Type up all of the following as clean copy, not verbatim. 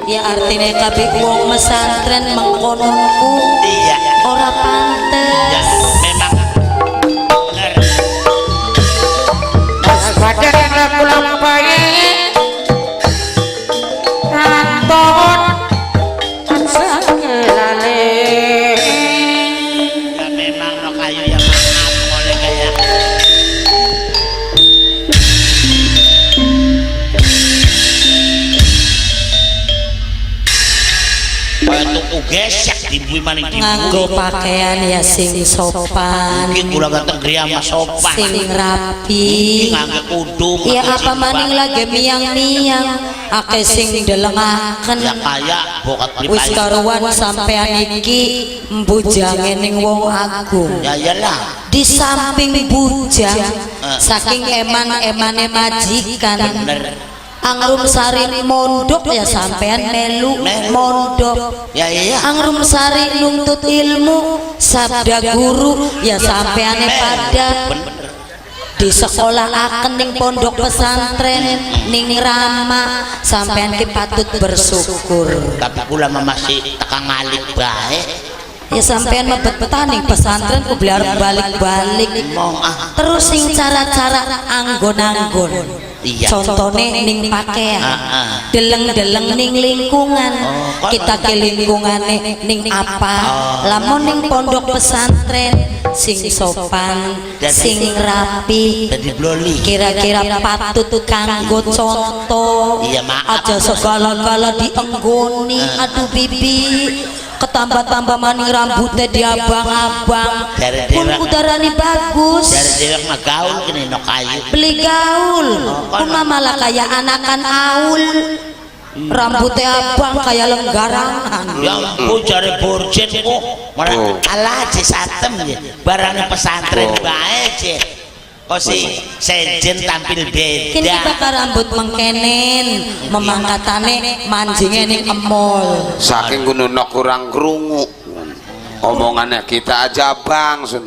Ya artine kabeh wong mesantren mengkononku ora pantes. Ya memang bener. Badan kula bae Anton lale. Ya memang no kayu ya maaf oleh kayak kaya tuku gesek dibui maning dibui. Nganggo pakaian ya sing sopan, Iki kula ganteng griya mah sopan, sing rapi. Iki ngangge kudung. Ya ngangge apa maning jilbab. Lagi miang-miang akeh sing delengaken. Ya kaya bokat beli Wis payu. Karuan sampean iki mbujange ning wong agung. Ya iyalah. Di samping bujang, saking eman-emane majikan, Bener. Angrum Sari mondok ya sampean melu Melu. mondok. Ya iya. Angrum Sari nuntut ilmu sabda guru ya sampeane pada Bener. di sekolah akan ning pondok pesantren ning Rama, sampean ki patut bersyukur. Tapi kula mah masih teka ngalik bae. Ya sampean mebet-betan ning pesantren ku beli arep balik-balik. Mong ah. Terus sing cara-cara anggon-anggon, contohnya ning pakaian, deleng-deleng ning lingkungan. Oh, Kita ke lingkungane ning apa? Oh. Lamun ning pondok pesantren sing sopan, sing rapi, Dadi bloli. Kira-kira patut kanggo contoh. Iya, maaf. Aja segala-gala dienggoni. Aduh bibi, ketambah-tambah maning rambutnya diabang-abang Dari pun dewek. Udarane bagus. Dari dewek mah gaul kene no kayu. Beli gaul pun mah malah kayak anakan aul, rambutnya abang kayak lenggarangan. Ya ampun, jare borjen kok malah alah je satem ya barangnya pesantren bae je kok si sejen tampil Kini beda. Bakal rambut mengkenen memangkatane manjinge ning emol. Saking kuno kurang krungu omongannya kita aja bang sun.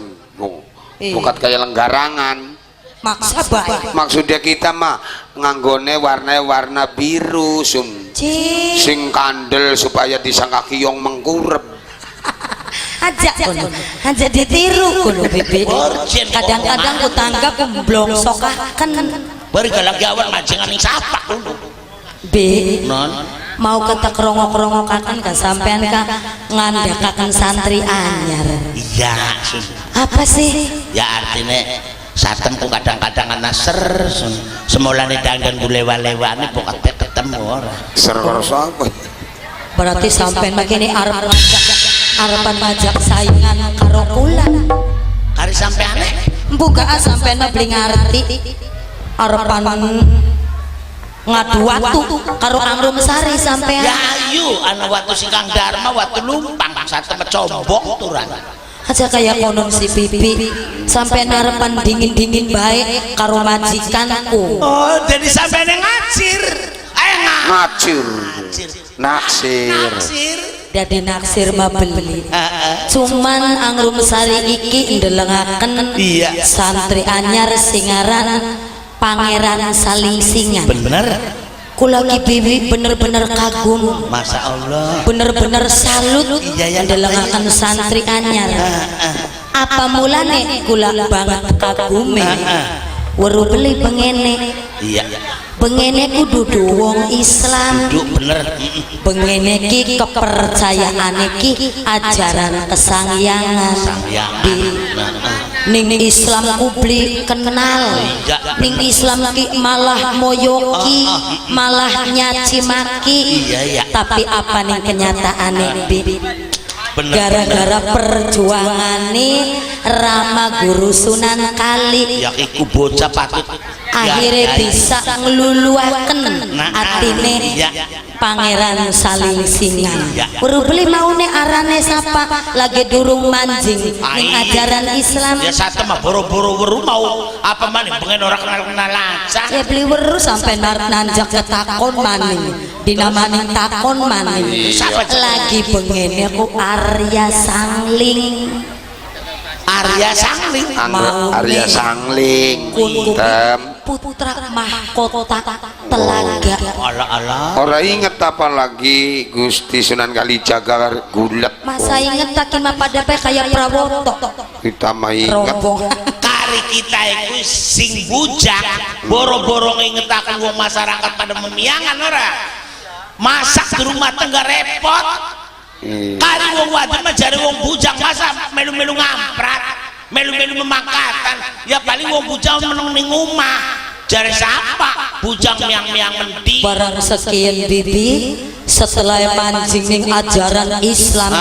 Bukan kayak lenggarangan. Maksa bae. Maksudnya kita mah nganggone warna warna biru sun. Cik. Sing kandel supaya disangka kiyong mengkurep. Aja kono, aja ditiru kono bibi. Borjen. Kadang-kadang ku tanggap blongsokaken. Bari lagi awal mancingan ning sapak dulu. B non mau kata kerongo-kerongokaken kan sampean ka ngandhakaken santri anyar. Iya sun. Apa sih? Ya artinya satem ku kadang-kadang ana ser sun semolane dandan ku lewa-lewane pokoknya ketemu ora. Ser karo sapa? Berarti sampean makini arep arepan ngajak saingan karo kula. Kari sampeane. Mbuka sampean mah beli ngerti arepan ngadu watu karo Angrum Sari sampean. Ya ayu ana watu sing Kang Dharma watu lumpang satem combok turan. Aja kayak konon si bibi, sampean arepan dingin-dingin baik karo majikanku. Oh, jadi sampeane ngacir eh Ngacir. Ngacir. Naksir. Naksir. Dadi naksir mah beli. Heeh. Cuman Angrum Sari iki ndelengaken santri anyar singaran Pangeran Salingsingan. Bener. Kula ki bibi bener-bener kagum, Masya Allah. Bener-bener salut Iya, ya, ndelengaken santri anyar. Apa mulane kula banget kagume? Weruh beli bengene. Bengene ku dudu wong Islam. Duduk bener. Bengene ki kepercayaane ki ajaran kesangyangan. Sangyangan. Di Nah, ning Islam ku beli kenal. Ning Islam ki malah moyoki, malah nyaci maki. Iya, iya. Tapi apa ning kenyataane bi? Bener. Gara-gara perjuangane Rama Guru Sunan Kali, Ya iku bocah patut akhirnya ya, bisa ngluluaken Nah, atine Pangeran Salingsingan. Weruh beli maune arane sapa lagi durung manjing ning Ai. ajaran Islam. Ya satu mah boro-boro weru mau apa maning pengen ora kenal-kenal aja. Ya beli weru sampai nanjak ke takon maning, dina maning takon maning. Siapa? Lagi bengene ku Arya Sangling. Arya Sangling. Angger Maune. Arya Sangling. Kun Tem. Putra Mahkota Telaga. Ala ala. Ora inget apalagi Gusti Sunan Kalijaga gulet. Masa inget tak mah pada pe kaya Prawoto. Kita mah inget. Rombong. Kari kita iku sing bujang boro-boro ngingetaken wong masyarakat pada memiangan ora. Masak di rumah tangga repot. Kari wong wadon mah jare wong bujang masa melu-melu ngamprat, melu-melu memangkatan. Ya paling wong bujang meneng ning omah. Jare siapa? Bujang miang-miang mendi. Barang sekian bibi setelah manjing ning ajaran Islam,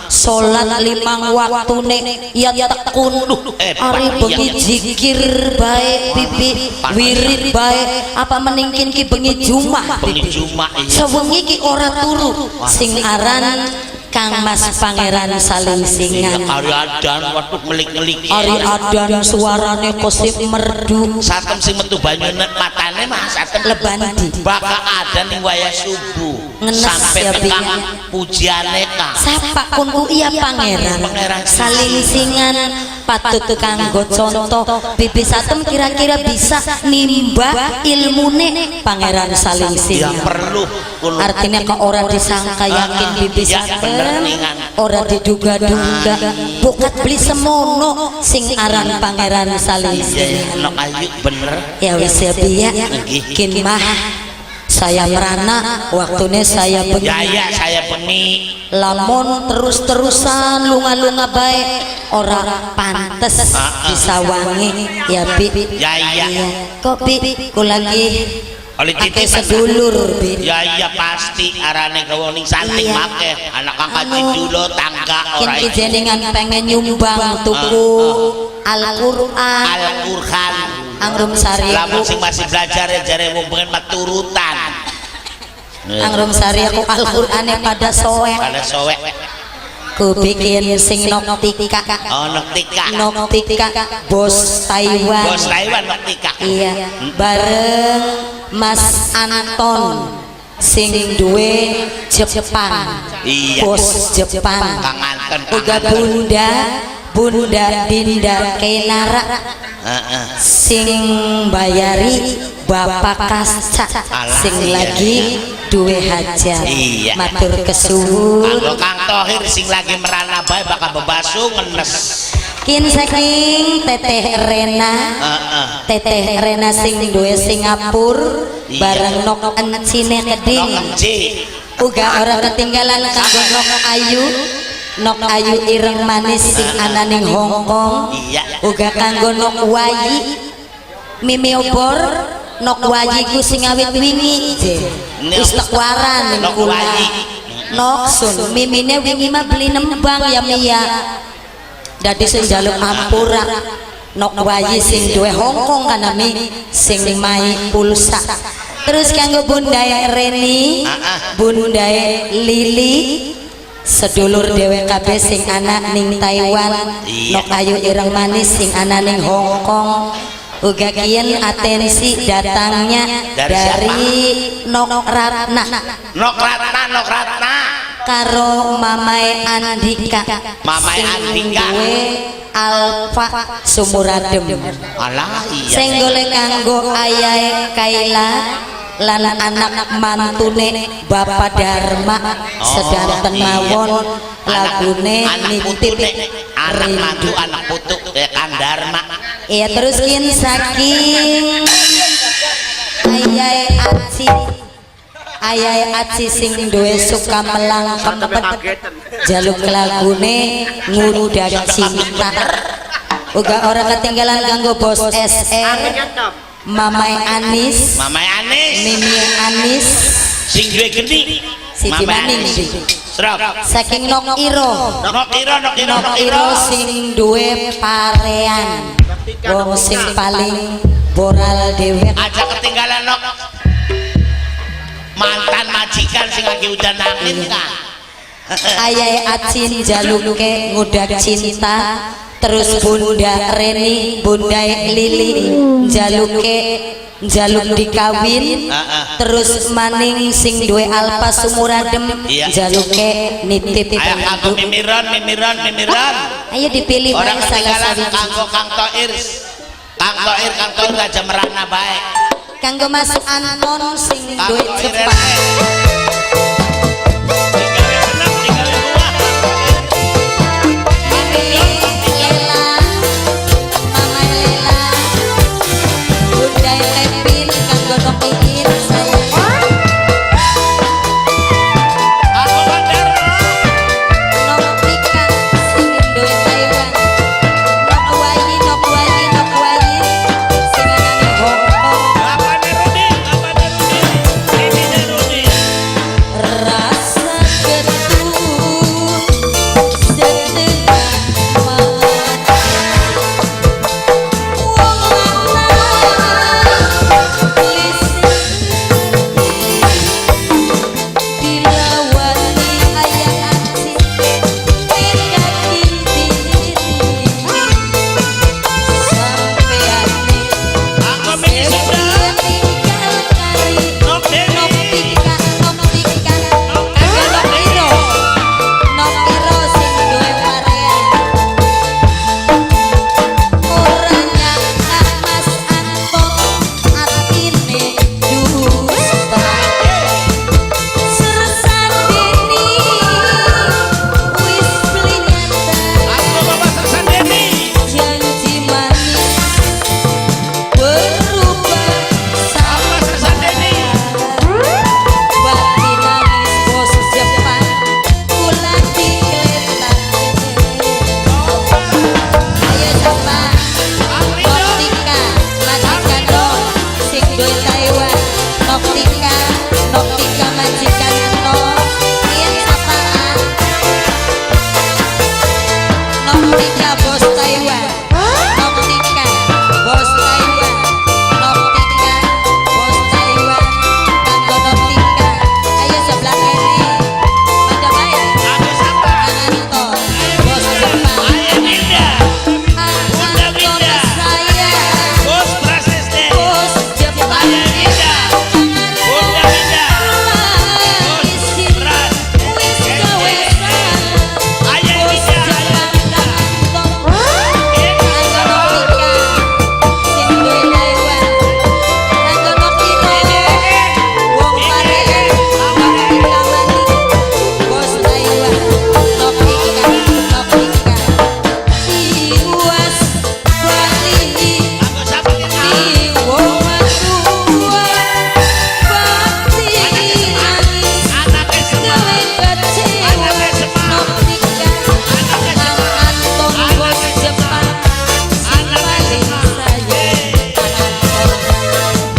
salat limang waktune ya tekun, ari bengi zikir bae bibi, wirid bae, apa meningkin ki bengi Jumat Bengi bibi. Jumat iya. Sewengi ki ora turu sing aran Kang Mas Pangeran Iya, Salingsingan. kari adan waduh ngelik-ngelik. Ari adan suarane kosip merdu. Satem sing metu banyu matane mah satem Lebandi. Baka adan ning wayah subuh. Ngenes Sampai ya, Bi. tekan pujiane Kang. Sapa kunku iya pangeran. Pangeran. Salingsingan patut kanggo contoh. Bibi Satem kira-kira bisa nimba ilmune Pangeran Ya Salingsingan. perlu kulo. Artinya ke ora disangka yakin Bibi Ya, bener Satem ningan. ora diduga-duga bukat beli semono sing aran Pangeran Iya, Salingsingan. nok ayu bener. Ya wis ya Bi ya. Nggih. Kin mah saya merana waktune saya bengi. Ya ya saya bengi. Lamun terus-terusan lunga-lunga bae ora pantes disawangi ya Bi. Ya iya. Kok Bi ku lagi Oleh akeh titipan. sedulur Bi. Ya iya pasti arane gawe ning santing Iya. make anak kang kaji Anu, dulu tangga Kin ora ki jenengan pengen nyumbang tuku Al-Qur'an Al-Qur'an. Angrum Sari Lamun sing masih belajar ya jare wong pengen maturutan. Angrum Sari aku Al-Qur'ane pada soek. Pada soek. Ku bikin sing noktika. Oh noktika. Noktika bos Taiwan. Bos Taiwan noktika. Iya, bareng Mas Anton sing duwe Jepang. Iya. Bos Jepang. Kang Anton. Kang Uga Anton. Bunda, Bunda Dinda Kenara Heeh. sing bayari Bapak Kasca Alah, sing iya, lagi duwe hajat. Iya. Matur kesuwun. Kanggo Kang Tohir sing lagi merana bae bakal bebasu ngenes. Kin saking Teteh Rena. Heeh. Teteh Rena sing duwe Singapura Iya. bareng nok encine keding. Nok enci. Uga ora ketinggalan kanggo Nok Ayu. Nok Ayu ireng manis sing ana ning Hong Kong. Iya. Uga kanggo Nok Wayi. Mimi obor Nok Wayi ku sing awit wingi. Wis tekwaran ning Nok kula. Wayi. Nok sun mimine wingi mah beli nembang ya Mia. Dadi sing njaluk ampura Nok Wayi sing duwe Hong Kong kana mi sing mai pulsa. Terus kanggo Bunda Reni, Bunda Lili, sedulur dhewe kabeh sing ana ning Taiwan, Iya. Nok Ayu ireng manis sing ana ning Hong Kong. Uga kian atensi datangnya Dari dari Nok Ratna Nok Ratna, Nok Ratna. karo Mamae Andika. Mamae Sing Andika. duwe Alfa Sumuradem. Alah iya. Sing golek kanggo ayahe Kaila lan anak mantune Bapak Dharma sedanten iya. mawon lagune anak nitip putune, anak rindu. mantu, anak putu ya Kang Dharma. Iya terus kin saking ayahe Aci, ayahe Aci sing duwe suka melang kempet jaluk lagune ngudak cinta. Uga ora ketinggalan kanggo bos SE, Mamai Anis, Mamae Anis Mimi Anis, sing duwe geni. Siji Mamae maning Anis. sih. Serap. Saking Nok Iro, Nok Iro, Nok Iro, Nok Nok Iro Iro. sing duwe parean, wong sing paling boral dhewe. Aja ketinggalan Nok. Mantan majikan sing lagi udan angin Kang. Ayahe Acin jaluke ngudak cinta. Terus Bunda Reni, Bunda Lili jaluke jaluk dikawin. Heeh. Terus maning sing duwe Alfa Sumuradem Iya. jaluke nitip Ayo kanggo mimiron, mimiron, mimiron. Ayo dipilih Orang bae salah ketinggalan sawiji. kanggo Kang Toir. Kang Toir, Kang Toir aja merana baik. Kanggo Mas Anton sing Kang duwe Toir Jepang. elek. Digawe seneng, digawe buah. Mimi Lela, Mama Lela, Bunda Kevin kanggo Nok Iin sayang. Aku Bandarno. Nok Tika sing duwe Taiwan. Nok Wayi, Nok Wayi, Nok Wayi sing anane Hong Kong. Bapakne Rudi, bapakne Rudi. Bibine Rudi. Rasa getun setengah mati. Wong lanang lisik dilawani ayah aci kaki diri sampeane Aku Miki Sunda. tinggal kari. Nok Dewi. Nok Tika, Nok Tika, kanggo Nok Iro, Nok Iro sing duwe parean. Ora nyangka Mas Anton atine dusta. Sersandini wis beli nyata. Aku Bapak Sersandeni. Janji manis berubah Bapak Sersandeni. Batin nangis bos Jepang kula dikletake. Ayo sapa Kang Rido. Nok Tika majikan no sing duwe Taiwan. Nok Tika, Nok Tika majikan no. Yen sapaan Nok Tika bos Taiwan. Nok Tika bos Taiwan. Nok Tika bos Taiwan. Kanggo Nok Tika. Ayo sebelah kene. Pada bae. Aku sapa? Kang Anton bos Jepang. Ayo Winda. Kang Anton sayang Bos Praseste. bos Jepang. Ayo Winda. Bunda Winda. Bos Pras. wis gawe salah. Ayo Bos Winda. Ayo Jepang Winda. Kang Anton. Kanggo Nok Tika sing duwe Taiwan. Kanggo Nok Iro wong parean. Nok Tika maning bos Taiwan. Nok Tika, Nok Tika. Tiwas bali Aku sapa kita? wong tua bakti nangis Anake semua. gawe kecewa. Nok Tika Kang Anton bos Jepang sing paling sayang. Kang Anton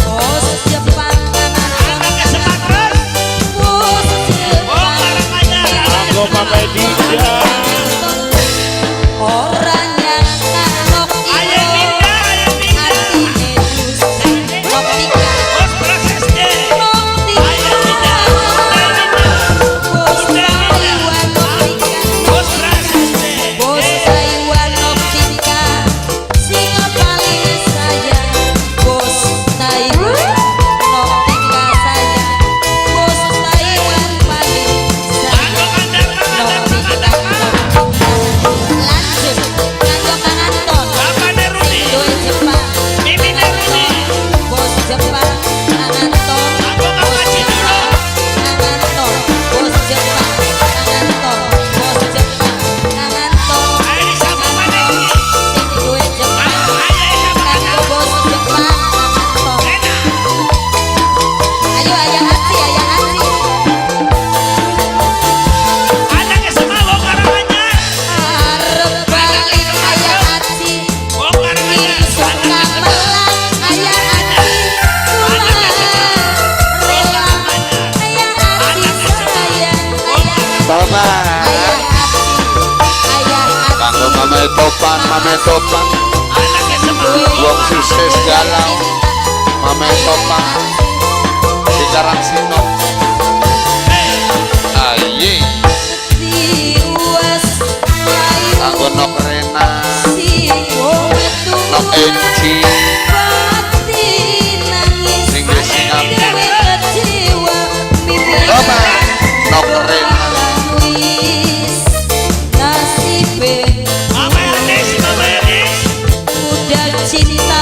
bos Jepang. Kang Anton Anake semua terus. bos Oh, Jepang. Karanganyar. Kanggo Mama Edija. Ora nyangka Nok Ayo Iro Winda, ayo Winda. atine dusta. Nok Tika, Bos Praseste. Nok Ayo Tika Winda. Bunda Winda. bos Taiwan. Nok Tika, Bos Praseste. bos Taiwan. Nok Tika sing paling sayang bos Taiwan. Nok Tika sayang bos Taiwan paling Aku sayang. Kandarma, Nok Kandarma, Tika, Kandarma. Nok Tika. Lanjut kanggo Kang Anton Bapakne Rudi. duwe Jepang. Mimine Rudi. Bos Jepang Kang Anton Aku Kang bos Haji Jepang. Kang Anton bos Jepang. Kang Anton bos Jepang. Kang Anton Ayo disapa mana iki? sing duwe Jepang. Ayo disapa. Kanggo bos Jepang Kang Anton. Enak. Ayo ayah Aci, ayah Aci. Anake semua wong Karanganyar. Arep balik ayah Aci. Wong Karanganyar. Ingsun kamelang ayah Aci. Kula rela ayah Aci sayang ayah Bapak. Ayah Aci, ayah Aci. Kanggo Mame Topan, Mame Topan, Anake semua. wong sukses galau. Mame Topan, di Karang Sino. Aye, Tiwas layu kanggo Nok Rena, si wong Nok tua Enci, bakti nangis sing di Singapura. gawe kecewa mimi Bapak, Nok Rena. wis nasibe Mama Ernest, Mama Ernest. muda cinta.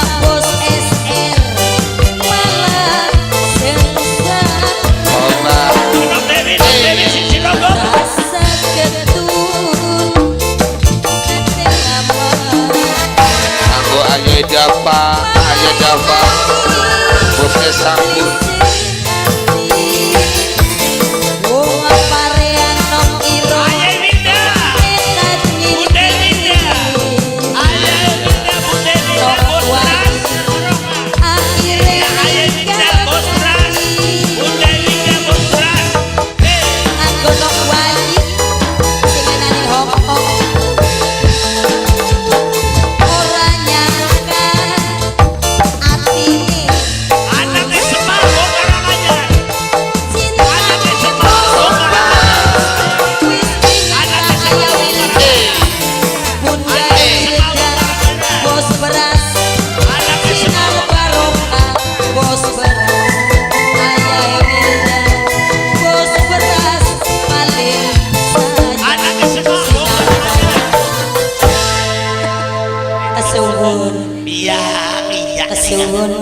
Kesuwun.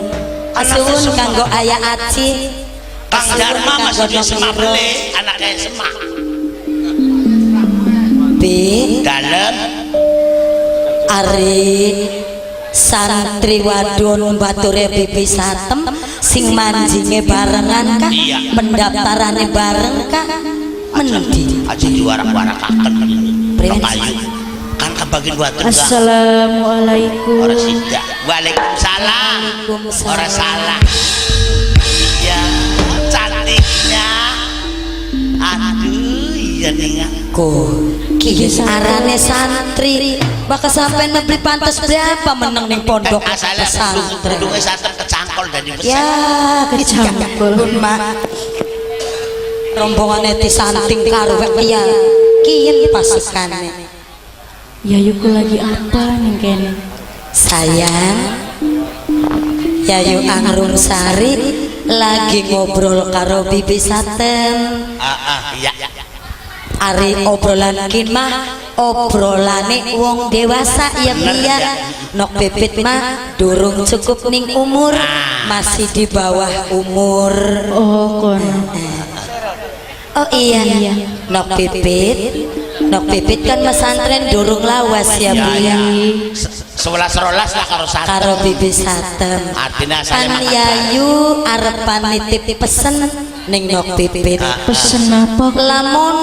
Kesuwun kanggo Ayah Aci. Kang Dharma masih di Semak beli, anaknya Semak. B. Dalem. Ari santri wadon bature Bibi Satem sing manjinge barengan kah? Pendaftarane bareng kah? Mendi. Aja diwarak-warakaken. Payu. Kan kebagian wadon. Assalamualaikum. Ora sida. Waalaikumsalam. Ora salah. Ya, cantiknya. Aduh, iya nih. Ko, ki arane santri. Bakal sampean beli pantas berapa meneng ning pondok pesantren. Kudunge santen kecangkol dari besar. Ya, kecangkol. Mak. Rombongane disanting karo ya. Kiyen pasukane. Ya yuku lagi apa ning kene? Sayang. Yayu Angrum Sari lagi ngobrol karo Bibi Satem. Iya. Ari obrolan kin mah obrolane wong dewasa ya iya. Nok Pipit mah durung cukup ning umur, masih di bawah umur. Oh kono. Oh iya. Nok Pipit, Nok Pipit kan mesantren durung lawas ya iya. 11-12 lah karo Satem. Karo Bibi Satem. Artinya saya kan Yayu arepan nitip pesen ning Nok Pipit. Pesen apa? Lamun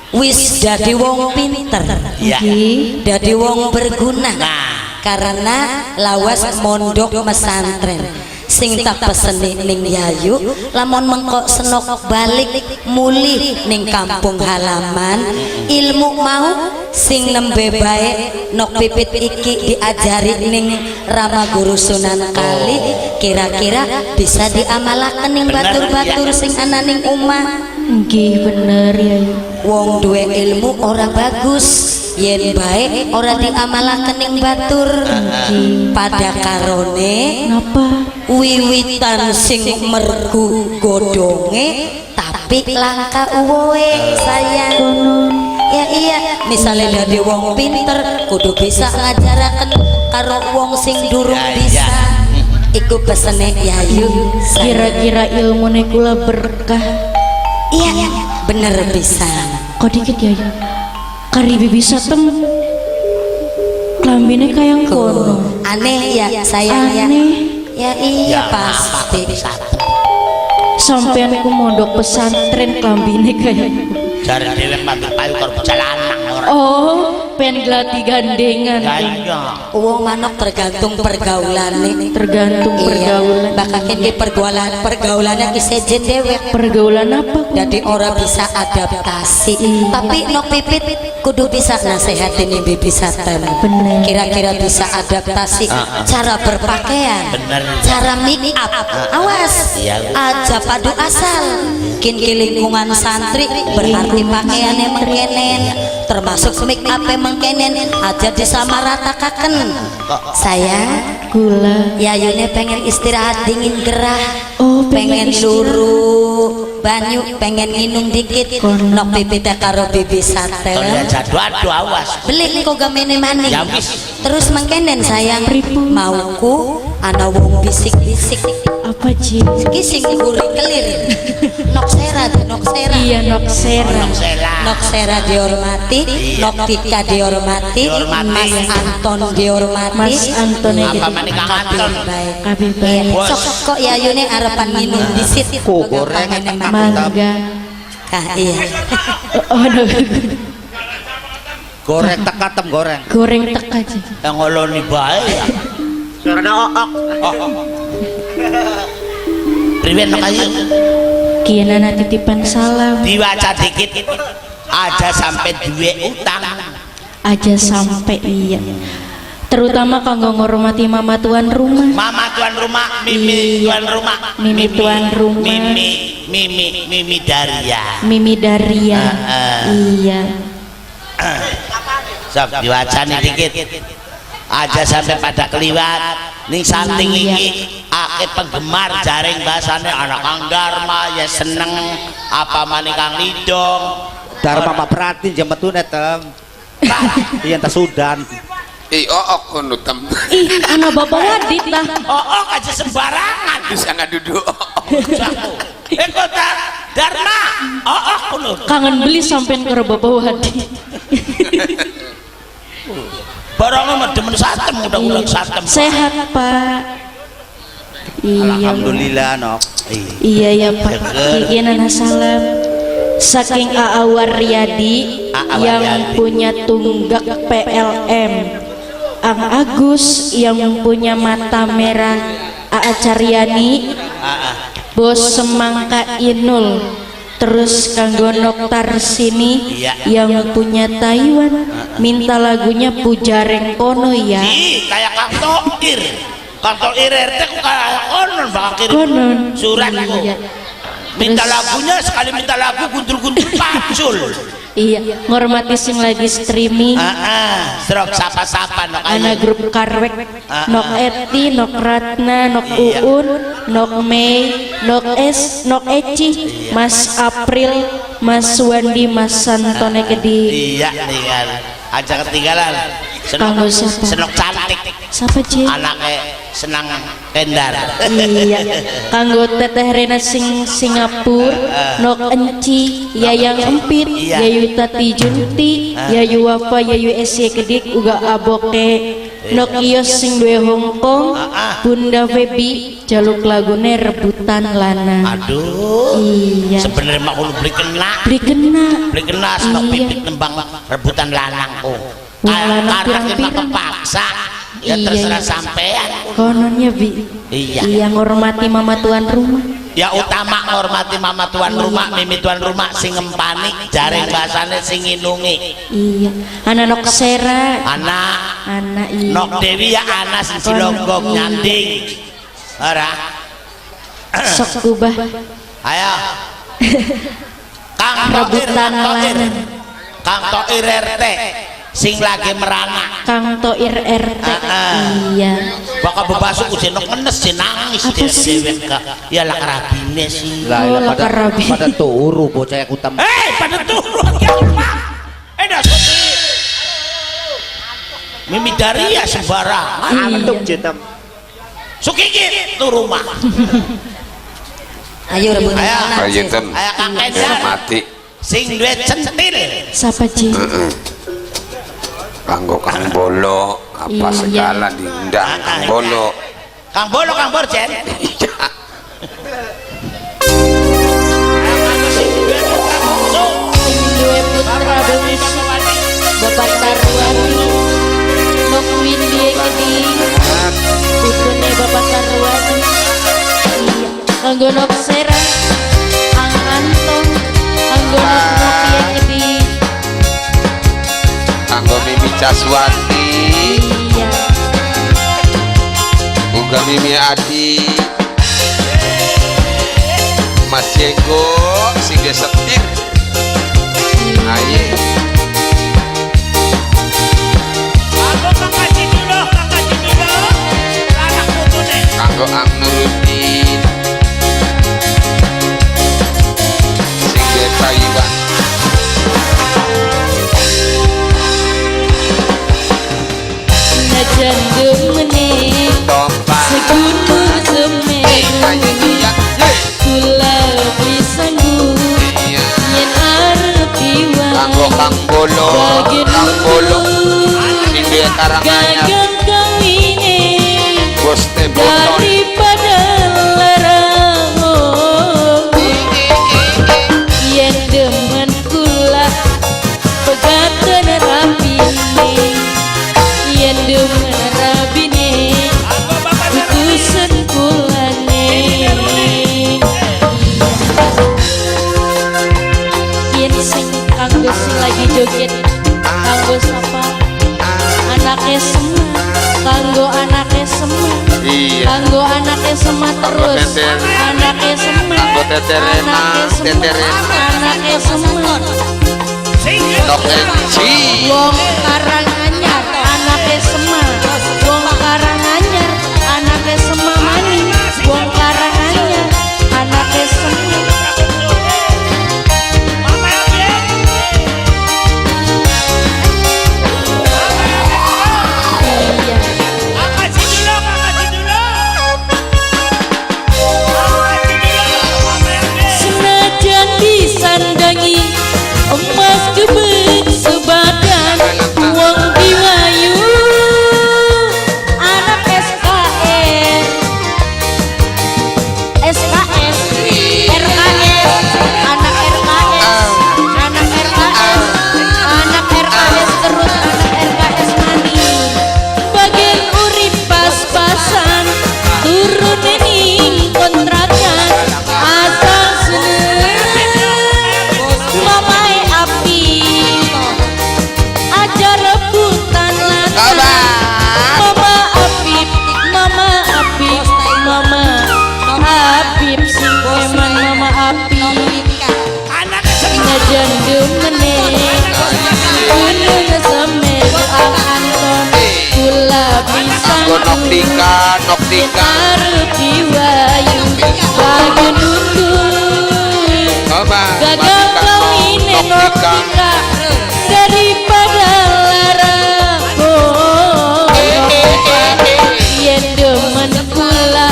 wis dadi wong pinter, ya. Dadi wong berguna, nah. Karena lawas mondok mesantren. Sing tak peseni ning Yayu, lamun mengkok senok balik mulih ning kampung halaman, ilmu mau sing nembe bae Nok Pipit iki diajari ning Rama Guru Sunan Kali, kira-kira bisa diamalaken ning batur-batur sing ana ning omah. Nggih bener Yayu. Wong duwe ilmu ora bagus, yen bae ora diamalaken ning batur. Pada karone napa? Wiwitan sing mergu godhonge tapi langka uwoe sayang. Ya iya, misalnya dadi wong pinter kudu bisa ngajaraken karo wong sing durung bisa. Iku pesene Yayu. Kira-kira ilmune kula berkah. Iya, bener bisa. Kok dikit ya? Kari Bibi Satem klambine kayang kono. Aneh ya sayang ya. Ya iya ya, pasti. Sampean ku mondok pesantren klambine kaya. Jare dhewe mabur payu karo bocah lanang ora. Oh, pen glati gandengan. Ya iya. Wong manok tergantung pergaulane. Tergantung pergaulan. Bakal ki pergaulan, pergaulannya ki sejen dewek. Pergaulan apa? Jadi ora bisa adaptasi. Iya. Tapi Nok Pipit kudu bisa nasehatin Bibi Satem. Bener. Kira-kira bisa adaptasi cara berpakaian, bener. Cara make up. Awas, iya. Aja padu asal. Kin lingkungan santri berarti pakaiannya mengkenen, termasuk make up mengkenen, aja disamaratakan. Sayang, gula. Yayune pengen istirahat dingin gerah. Oh, pengen luru banyu, pengen minum dikit. Nok Pipit karo Bibi Satem. Aduh awas. Beli kok gamene maning. Ya wis. Terus mengkenen sayang. Pripun? Mauku ana wong bisik-bisik. Apa Ji? Ki sing guri kelir. Nok Sera, Nok Sera. Iya, Nok Sera. Nok Sera. Nok Sera dihormati, Iya. Nok Tika dihormati, Dihormati. Mas Anton dihormati. Mas Anton Apa maning Kang Anton? Baik. Kabeh baik. Bos. Sok kok Yayune arepan minum disit. Ku goreng Mangga. Kah iya. Oh, no. Goreng teka tem goreng. Goreng teka Ji. Yang ngoloni bae ya. Suarane ook. Priwen Nok Ayu? Kian ana titipan salam. Diwaca dikit. Aja sampai duwe utang. Aja sampai iya. Terutama kanggo ngormati mama tuan rumah. Mama tuan rumah, Mimi tuan rumah, Mimi tuan rumah. Mimi, Mimi, Mimi Daria. Mimi Daria. Iya. Sob diwacani dikit. Aja sampai pada keliwat. Ning santing iki akeh penggemar jaring bahasane anak Kang Dharma ya seneng apa maning Kang Lidong. Dharma mah perhatiin jam metune tem. Iya tas udan. Ih, ook kono tem. Ih, ana Bapak Wadit lah. Ook aja sembarangan. Bisa ngaduduk. Eh kota Dharma, ook kono. Kangen beli sampean karo Bapak Wadit. Barangnya mah demen satem, udah-udah satem. Sehat, Pak. Iya. Alhamdulillah nok. Iya ya Pak. Iki nana salam saking Aa Waryadi yang punya tunggak PLM. Ang Agus yang punya mata merah, Aa Caryani, Bos Semangka Inul, terus kanggo Noktar sini yang punya Taiwan, minta lagunya Pujareng Kono ya. Ih, kayak Kang Toir. Kang Toir RT ku kayak konon bakal kirim konon surat ku. Iya. Minta lagunya sekali minta lagu gundul-gundul pacul. Iya, ngormati sing lagi streaming. Stroke sapa-sapa nok ana grup Karwek, nok Eti, nok Ratna, nok Uun, nok Mei, nok Es, nok Eci, Mas April, Mas Wandi, Mas Santone Kedi. Iya nih kan, aja ketinggalan. Senok, senok cantik. Siapa Ci? Anaknya senang kendar. Iya. Kanggo Teteh Rena sing Singapura, nok Enci, Yayang Empit, Yayu Tati Junti, Yayu Wafa, Yayu Esye Kedik, uga Aboke, nok Iyos sing duwe Hongkong, Bunda Febi, jaluk lagune rebutan lanang. Aduh. Iya. Sebenarnya mah kudu beli kena. Beli kena. Beli kena senok bibit nembang rebutan lanangku. Karena kita kepaksa ya terserah sampean kononnya bi. Iya. Iya, ngormati mama tuan rumah ya, utama ngormati mama tuan rumah, mimi tuan rumah sing ngempani jaring basane sing nginungi. Iya, ana nok sera, ana iya nok Dewi ya, ana sing cilogok nyanding ora sok kubah. Ayo Kang Toir, Kang Toir RT sing lagi merana, Kang Toir RT. Iya. Bakal bebasuk ujenok ngenes sih nangis dewek ya lah karabine sih. Lah pada turu bocah aku tem. Pada turu ya Pak. Dah sopi. Mimi Daria sembarangan. Antuk jetem. Sukiki turu mah. Ayo rebutan. Ayo Ayo Kang Kendar. Mati. Sing duwe centil. Sapa Ci? Kanggo Kang Bolo apa segala diundang Kang Bolo. Kang Bolo Kang Borjen. Iya. Sing duwe putra bungsu Bapak Tarwati, Nok Windie Kedi, putune Bapak Tarwati. Iya. Kanggo Nok Sera, Ang Anto, kanggo Nok Nokia Kedi. Kanggo Mimi Caswati. Iya. Uga Mimi Adi. Mas Yego sing setir. Aye. Kanggo Kang Haji Dulo, Kang Haji Dulo. Anak putune. Kanggo Ang Nuruddin. Sing Taiwan. Najan gemene segunung semeru kula beli sanggup yen arep diwai. Kanggo Kang Bolo, Kang Bolo sing duwe Karanganyar, gagang kawine bos teboton daripada larang yen demen kula pegaten rapine yen demen rabine putusen kulane. Yen sing kanggo sing lagi joget kanggo sapa anake sema, kanggo anake sema, kanggo anake sema terus, anake sema, kanggo teterena, teterena, anake sema, Nok Enci, wong Karanganyar anake sema, wong Karanganyar anake sema maning, wong Karanganyar anake sema. Najan demene Gunung Semeru Ang Anton kula bisa Kanggo Noktika, Noktika. Arep diwayu bagen nunduk Coba. gagal kawine Noktika. Noktika daripada lara oh yen demen kula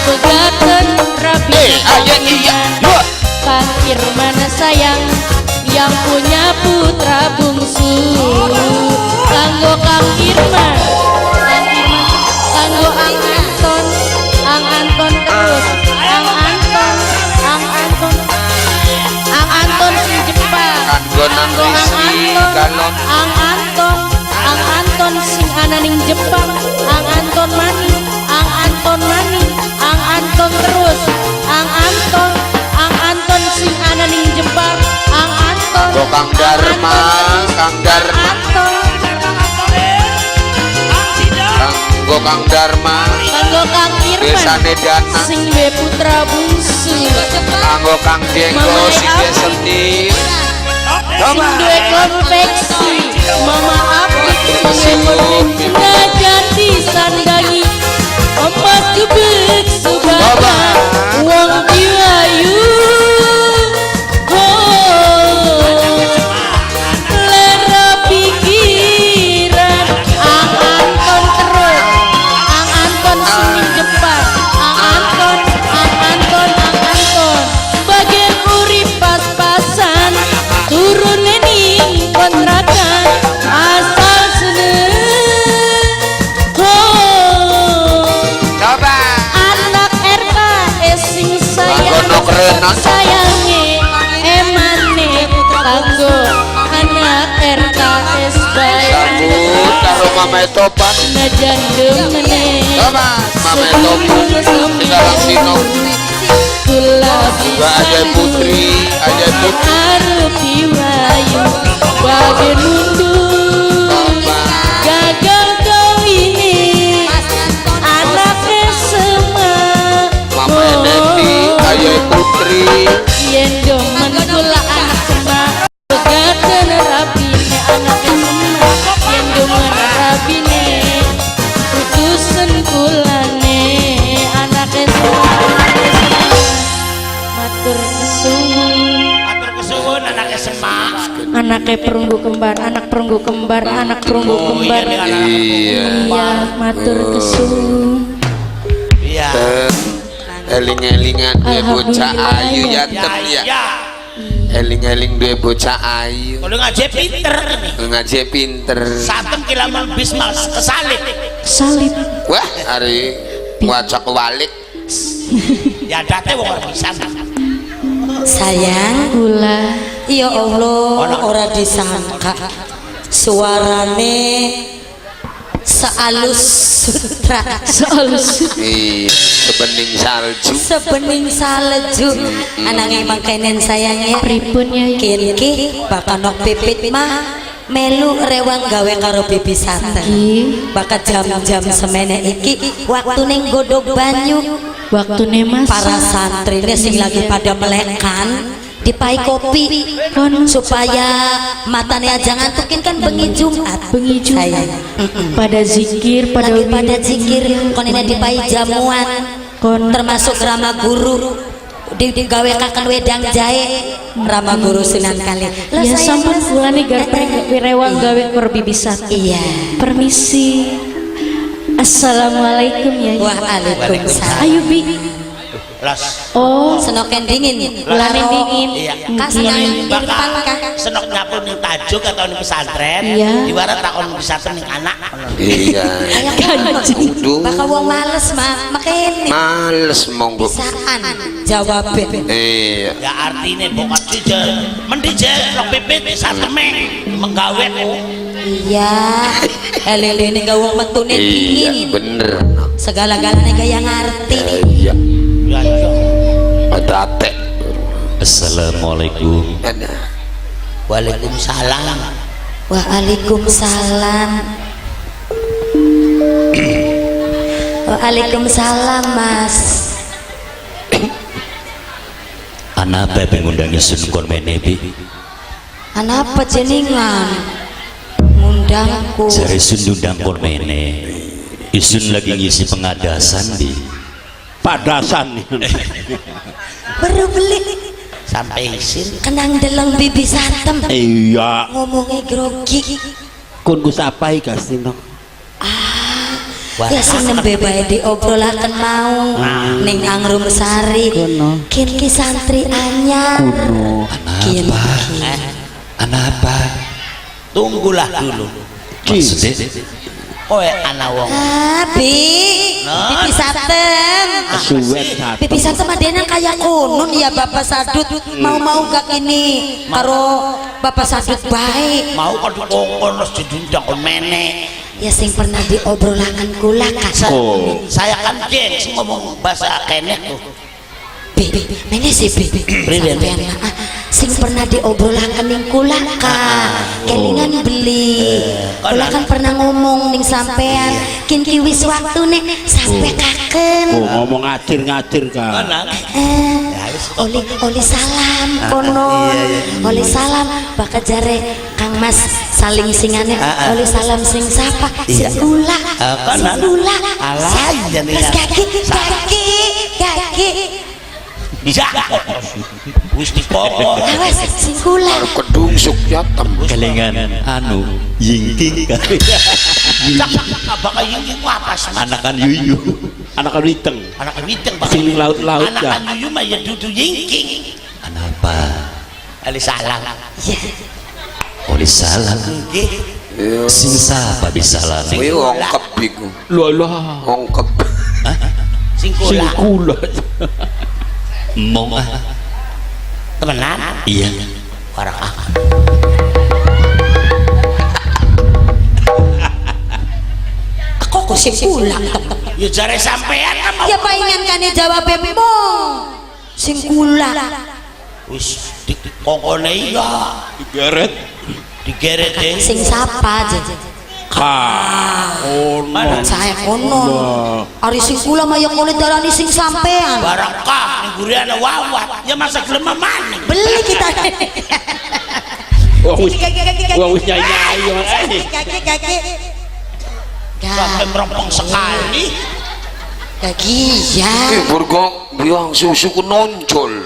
pegaten rabi Ayo iya. Dua. Kang Irman sayang yang punya putra bungsu kanggo Kang Irman, Kang Irman kanggo Ang Anton, Ang Anton terus Ang Anton, Ang Anton, Ang Anton sing Jepang Kanggo Nang kanggo Ang Rizky, Anton, Galon. Ang Anton, Ang Anton sing ana ning Jepang, Ang Anton maning, Ang Anton maning, Ang Anton terus, Ang Anton, Ang Anton sing ana ning Jepang, Ang Anton, Kanggo Kang Dharma, Ang Anton terus, Kang Dharma. Ang Anton, Kanggo Kang Dharma. kanggo Kang Irman Desane Dana. sing duwe putra bungsu, Kanggo Kang Diego Mama sing Apik. sedih. sing duwe konveksi, Mama Apik sing duwe konveksi ngajati sandangi emas gebek subana wong diwayu oh lera pikiran Ang Anton terus Ang Anton sing ning Jepang Ang Anton, Ang Anton, Ang Anton bagian urip pas-pasan turune ning kontrakan asal seneng oh Coba. anak RKS sing sayang Kanggo Nok Rena. sayange emane kanggo anak RKS bae Sambut karo Mama Topan. najan demene Coba Mama Topan. Sekarang Sino. kula Juga Ajay Putri, Ajay Putri. arep diwayu bagen mundur gagal kawine anake semak Mama Neti, Ajay Putri. yen demen kula anak semak pegaten rabine anake semak yen demen rabine putusen kulane anake semak anake semak matur kesuwun. Matur kesuwun anake semak. Anake perunggu kembar, anak perunggu kembar, anak perunggu Oh, kembar. iya, anak Iya. Iya, matur kesuwun. Iya. Eling-elingan duwe bocah Alhamdulillah, ayu ya. ya tem ya. Ya. Eling-eling duwe bocah ayu. Kalau ngaji pinter nih. Ngaji pinter. Satem kilaman bismal kesalip. Salib. Wah, hari wajak walik. Ya date wong ora bisa. Sayang, Kula ya Allah, ora disangka suarane sealus sutra, soal Iya, sebening salju. Sebening salju. Ananging mangkenen sayang ya. Pripun ya? Kinki bakal nok pipit mah melu rewang gawe karo bibi santen. Nggih. Bakal jam-jam semene iki waktu ning godhog banyu Waktune masak. Para santrine sing lagi pada melekan dipai kopi Kono. Supaya matane aja ngantukin kan bengi Jumat. Bengi Jumat. Sayang. Pada zikir, pada Lagi pada wirid. zikir konene dipai jamuan Kono. Termasuk Rama Guru digawe kakan wedang jahe Rama Guru Sunan Kali. Lah, Ya sayang, sampun Mas. kulane garpe rewang gawe kor bibi satu. Iya. Permisi. Assalamualaikum ya. Waalaikumsalam. Ayo Bi. Las. Oh, Senoken dingin. kulane dingin. Iya. Kas Nggih. nang Irfan kah? Senok nyapu ning tajuk atau ning pesantren, Iya. diwara takon pesantren ning anak. Iya. Kudu. Bakal wong males mah makene Males monggo. bisaan jawabe. Iya. Ya artine bokat sih mendi je nok pipit sateme menggawe ku. Iya. Elele gak wong metune Iya, dingin. bener. Segala-galane kaya ngerti. Iya. Ya iya. Ada ate. Assalamualaikum. Ada. Waalaikumsalam. Waalaikumsalam. Waalaikumsalam, Mas. Anapa pengundang isun kon mene bi? Anapa jenengan ngundangku? Jare isun diundang kon mene. Isun lagi ngisi pengadasan bi. Padasan. Baru beli Sampai isin. Kenang deleng bibi satem. Iya. Ngomongnya grogi. Kun ku sapai kasih nok. Ya sing nembe bae diobrolaken mau ning Angrum Sari. Kono. Kin ki santri anyar. Kuno. Kin Anapa? ki. Anapa? Tunggulah dulu. Maksudnya Kowe ana wong. Ah, Bi. Bibi satem. Suwet satu. Bibi satem adena kaya konon ya Bapak Sadut. Mau-mau gak ini karo Bapak Sadut baik. Mau kok dikongkon terus diundang kon mene. Ya sing pernah diobrolaken kula kan. Oh. Saya kan geng ngomong bahasa kene tuh. Bi, mene sih Bi. Priwen? Sampean ah, sing pernah diobrolaken ning kula ka. Kelingan beli. Kula kan pernah ngomong ning sampean, kin ki wis waktune sampe kaken. Oh, ngomong ngacir-ngacir kan. Eh, oli oli salam kono. Oli salam bakal jare Kang Mas saling singane oli salam sing sapa? Sing kula. Sing kula. Alah, iya nih. Mas kaki kaki kaki. Ya. Wis dikongkon. Awas sing kula. Arep kedungsuk yatem. Kelingan anu yingking Bakal yingking ku apa sih? Anakan yuyu. Anak witeng. Anak witeng Sing ning laut-laut ya. Anak yuyu mah ya dudu yingking. Anapa? Ali salam. Ya. Oleh salam. Nggih. Sing sapa bisa salam? Kuwi ongkep iku. Lho lah. Ongkep. Sing Sing kula. kula. Mong ah. Temenan. Iya. Warak ah. Kok kok sing kula? Ya jare sampean kan mau. Ya paingan kane jawabe mong. Sing kula. Wis dikongkone iya. Digeret. Digeret e. Sing sapa aja. Ka. Ono. Saya kono. Ari sing kula mah ya kono darani sing sampean. Barakah ning guriane wawat. Ya masa gelem maning. Beli kita. Wong wis wong wis nyai-nyai ae. Kaki kaki. Sampai merempeng sekali. Kaki ya. Ih, burgo biang susu ku nonjol.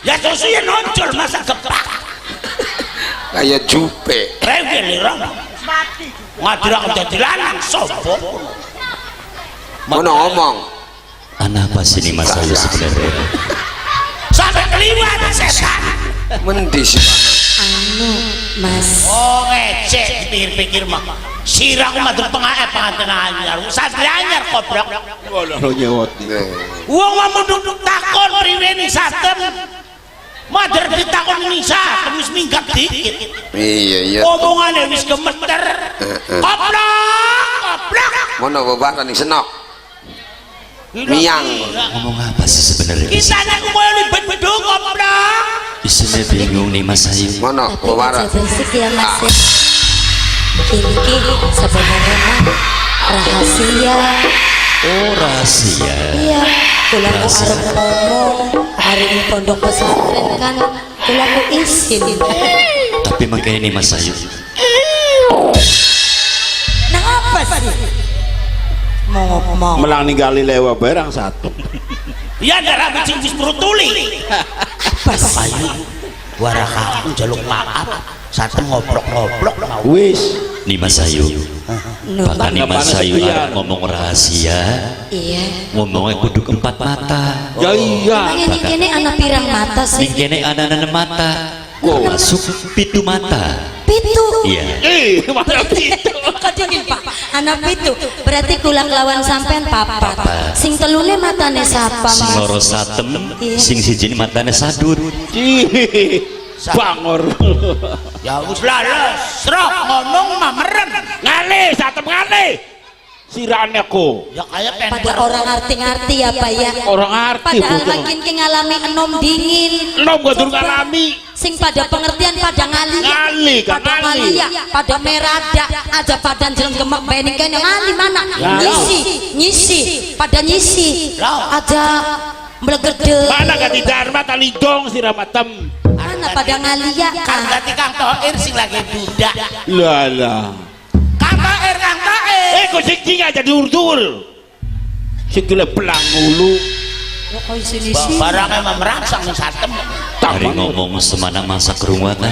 Ya susu ya nonjol masa gepak. Kayak jupe. Rewel ora. Ngadirang dadi lanang sapa? Ngono ngomong. Anapa sini Mas Ayu sebenarnya? Sampai keliwat setan. Mendi sih Anu Mas. Oh ngecek dipikir-pikir mah. Sirah ku madhep pengantin anyar. Santri anyar goblok. Lho nyewot. Wong mah munduk takon priwe ning satem. Mader ditakon ning satem wis minggat dikit. Iya iya. Omongane wis gemeter. Goblok, goblok. Ngono bebaran ning senok. Miang. Ngomong apa sih sebenarnya? Kita nek koyo bendung goblok. Isine bingung nih Mas Ayu. Ngono Tapi bebaran. aja berisik ya Mas. ya. Ini sebenarnya mah rahasia. Oh rahasia. Iya. Kula ku arep ngomong hari ini pondok pesantren kan kula ku izin. Tapi makanya nih Mas Ayu. Nah apa sih? Mau ngomong. Melang ninggali lewa barang satu. Ya darah sing wis prutuli. Apa sih? Ayu waraka aku njaluk maaf. Satem ngobrol-ngobrol mau. Wis. Nih Mas Ayu. Nuh, Bahkan nih Mas Ayu arep ngomong rahasia. Iya. Ngomongnya kudu keempat mata. Ya iya. Emangnya ning kene ana pirang mata sih? Ning kene ana mata. Masuk pitu mata. Pitu. Iya. Eh, mana pitu. Kok dingin, Pak? Ana pitu. Berarti kula kelawan sampean papat. Sing telune matane sapa, Sing Mas? loro satem, Iya. sing siji matane sadut. Cih. Bangor. Ya wis lah lesrok ngomong mah merem. Ngale, satem ngale. Sirane aku. Ya kaya pengen Pada orang ngerti-ngerti ya, Pak ya. Orang ngerti Padahal bocah. makin ki ngalami enom dingin. Enom gak durung ngalami. Sing pada pengertian pada ngali. Ngali, gak Pada ngali. ngali ya, pada merada, aja pada jenggemek bae kene ngali mana? Ya. Nyisi, nyisi, pada nyisi. Lah. Aja Mblegedeg. Mana ganti Dharma talidong sira matem. Mana pada ngalia Kang kah? ganti Kang Toir sing lagi budak. Lah lah. Kang Toir, Kang Toir. Eh kok sing cing aja dur-dur. Sing gila belang mulu. Kok sini-sini? Barangnya mah merangsang ning satem. Hari ngomong semana masak rumah kan.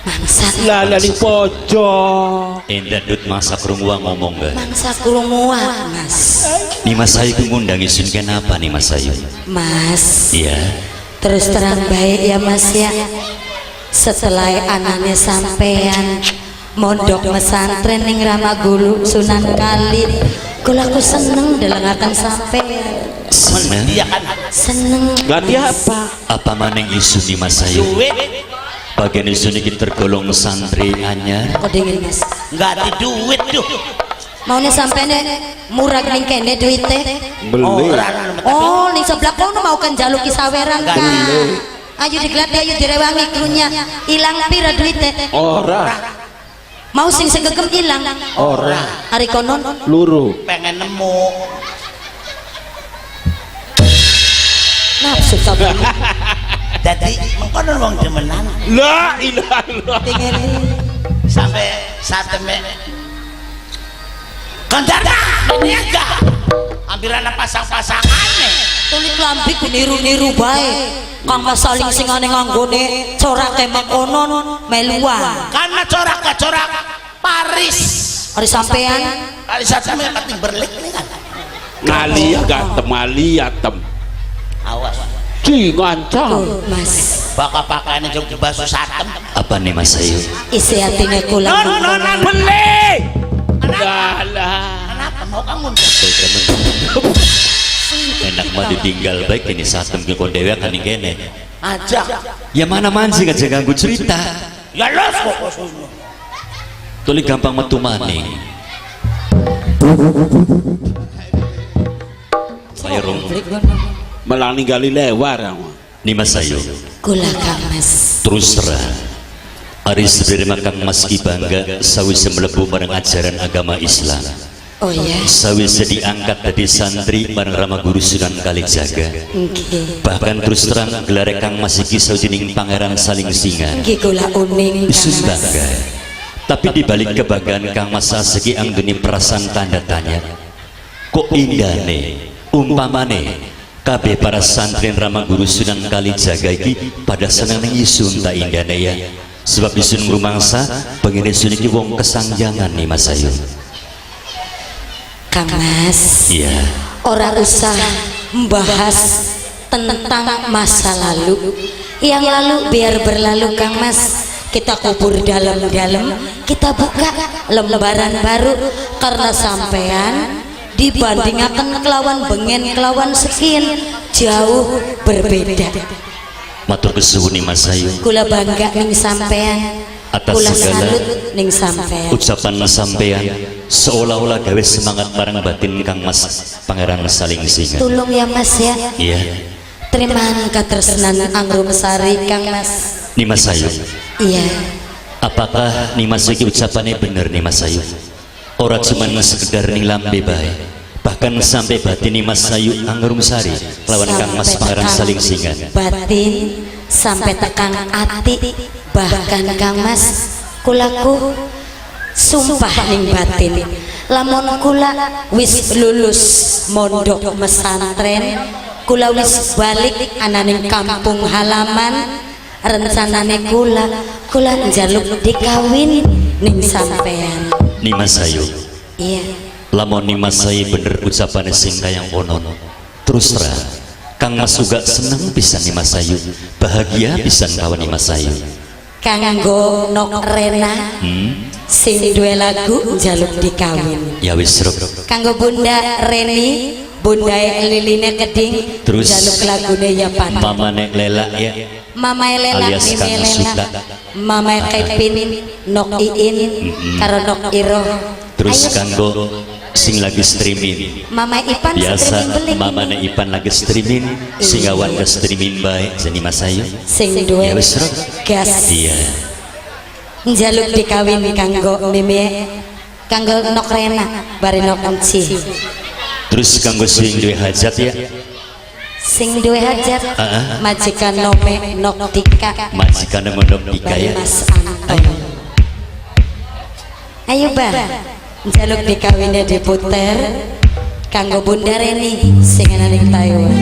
Mangsa. Lah lah ning pojok. Endah dut masak rumah ngomong gak. Mangsa krungu Mas. Nih Mas Ayu ku ngundang isun kenapa nih Mas Ayu? Mas. Iya. Terus terang baik ya Mas ya. Setelah anane sampean mondok mesantren ning Ramagulu Sunan Kali, kula aku seneng delengaken sampean. Seneng. Iya kan. Seneng. Ganti apa? Apa maning isun nih Mas Ayu? Duit Bagian isun iki tergolong santri anyar. Kok dingin Mas? ganti duit duh. Maune sampeane murah ning kene duite. Beli. Ora tapi Oh, ning sebelah kono mau kan jaluki saweran kan. Ayo digelat ayo direwangi klunya. Ilang pira duite? Ora. Mau sing segegem ilang. Ora. Hari konon Luru. pengen nemu. nafsu sampean. Dadi mengkono wong demenan La ilaha illallah. Dingin. sampai sateme Kang Dharma niaga. Hampir ana pasang-pasangane. Tuli klambi ku niru-niru bae. Kang saling singane nganggone corake mengkonon meluan. Karena corak ke corak Paris. Hari sampean Kali sateme penting berlik nih kan. Ngali ya gatem ngali atem. Awas. Ci ngancam. Oh, Mas. Bakal pakaiane jog dibasuh satem. Apa nih Mas Ayu? Isi atine kula. Non non non. Beli. Lah lah. Kenapa mau kamu? Enak mah ditinggal baik ini satem ke kondewe kan kene. Ajak. Ya mana mancing aja ganggu cerita. Ya los kok. Tuli gampang metu maning. Ayo Malah ninggali lewar aku. Nih Mas Ayu. Kula Kang Mas. Terus terang Ari sebenarnya Kang Mas ki bangga sawise mlebu marang ajaran agama Islam. Oh ya. Sawise diangkat dadi santri marang Rama Guru Sunan Kalijaga. Nggih. Bahkan terus terang gelare Kang Mas iki sawijining pangeran saling singa. Nggih kula uning Kang Isun Mas. bangga. Tapi dibalik kebanggaan Kang Mas sasegi anggone perasaan tanda tanya. Kok indane umpamane kabeh para santri Rama Guru Sunan Kalijaga iki pada seneng ning isun tak indane ya. Sebab isun rumangsa pengene isun iki wong kesangjangan nih Mas Ayu. Kang Mas. Iya. Ora usah membahas tentang masa lalu. Yang lalu biar berlalu Kang Mas. Kita kubur dalam-dalam, kita buka lembaran baru karena sampean dibandingaken kelawan bengen kelawan sekian jauh berbeda. Matur kesuwun nih Mas Ayu. Kula bangga ning sampean. Atas Kula segala salut ning sampean. Ucapan sampean seolah-olah gawe semangat marang batin Kang Mas Pangeran Saling Singa. Tulung ya Mas ya. Iya. Terimaan katresnan Angrum Sari Kang Mas. Nih Mas Ayu. Iya. Apakah nih Mas iki ucapannya bener nih Mas Ayu? Ora cuman sekedar ning lambe bae. Bahkan sampai batin nih Mas Ayu Angrum Sari lawan Kang Mas Sampai Pangeran tekang Saling Singa. Batin sampai tekang ati bahkan Kang Mas kulaku sumpah ning batin lamun kula wis lulus mondok mesantren kula wis balik ananing kampung halaman rencanane kula kula njaluk dikawin ning sampean. Nih Mas Ayu. Iya. Lamun nih Mas Ayu bener ucapane sing kaya kono. Terus terang Kang Mas juga seneng pisan nih Mas Ayu, bahagia pisan kawan nih Mas Ayu. Kanggo Nok Rena sing duwe lagu njaluk dikawin. Ya wis ruk. Kanggo Bunda Reni, Bunda Liline Keding, Terus njaluk lagune ya Pan. Mama Nek Lela ya. Mama Lela, Alias Mimi Kang Lela, Suta. Mama Kevin, Nok Iin, karo Nok Iro. Terus Ayo, kanggo sing lagi streaming. Mama Ipan Biasa streaming beling. Mama Nek Ipan lagi streaming, sing awan ke streaming bae jadi Mas Ayu. Sing duwe Ya wis ruk. gas. Iya. Njaluk dikawin kanggo Mimi, kanggo Nok Rena, bare Nok Enci. Terus kanggo sing duwe hajat ya. Sing duwe hajat majikan nome Noktika. Majikan nome Noktika ya. Mas Anton. Ayo Bang, njaluk dikawinnya diputer kanggo Bunda Reni sing ana ning Taiwan.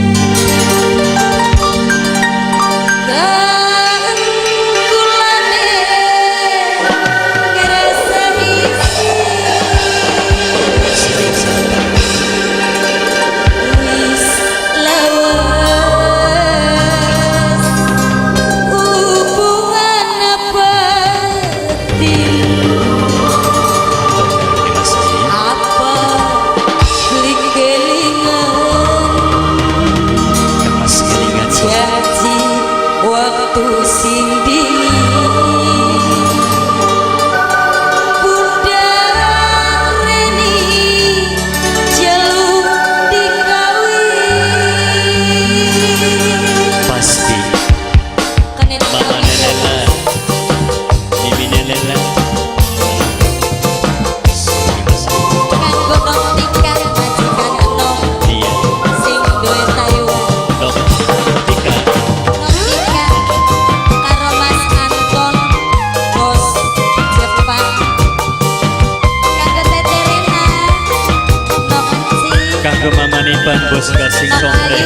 Bos kasing songre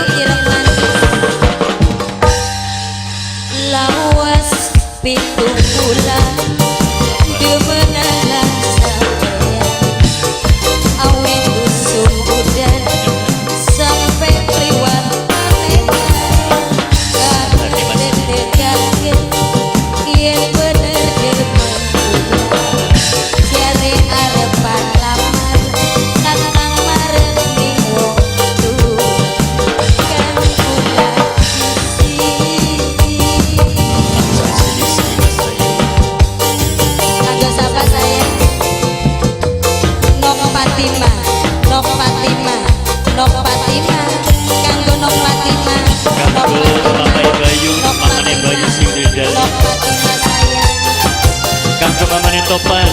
lawas pitung bulan demenanan sampeyan awet usum udan sampai kliwat pameran yen bener demen jare arepan lamar kakang mareng ning wong Topan.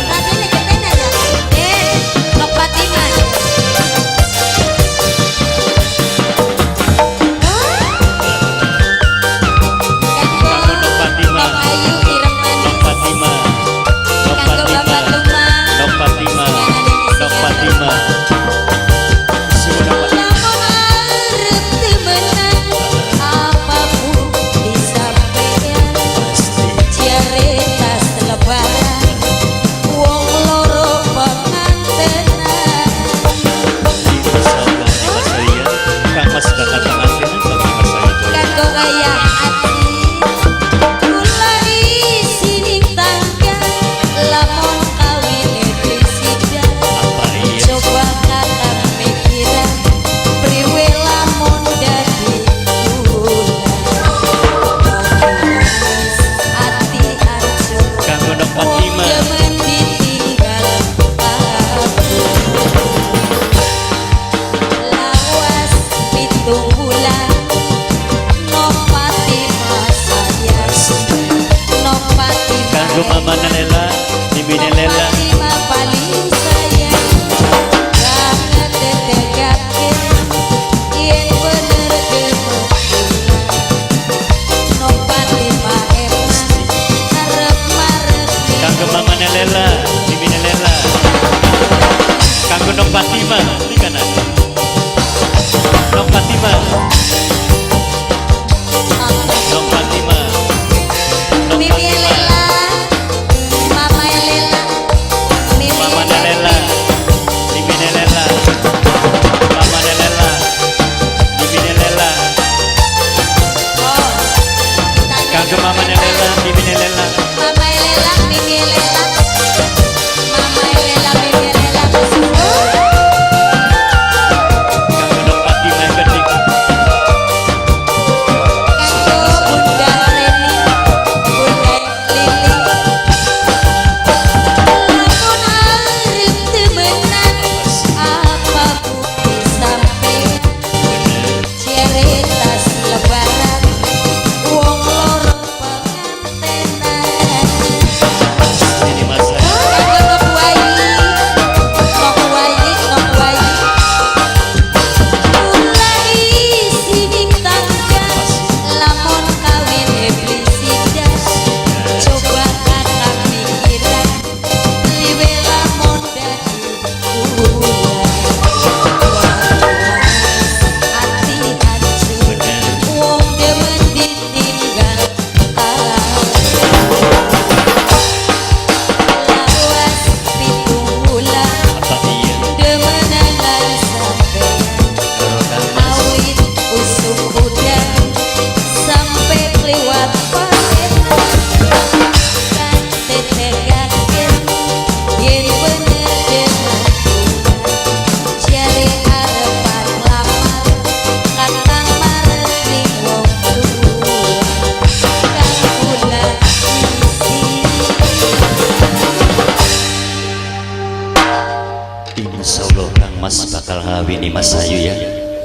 bakal ngawini Mas Ayu ya.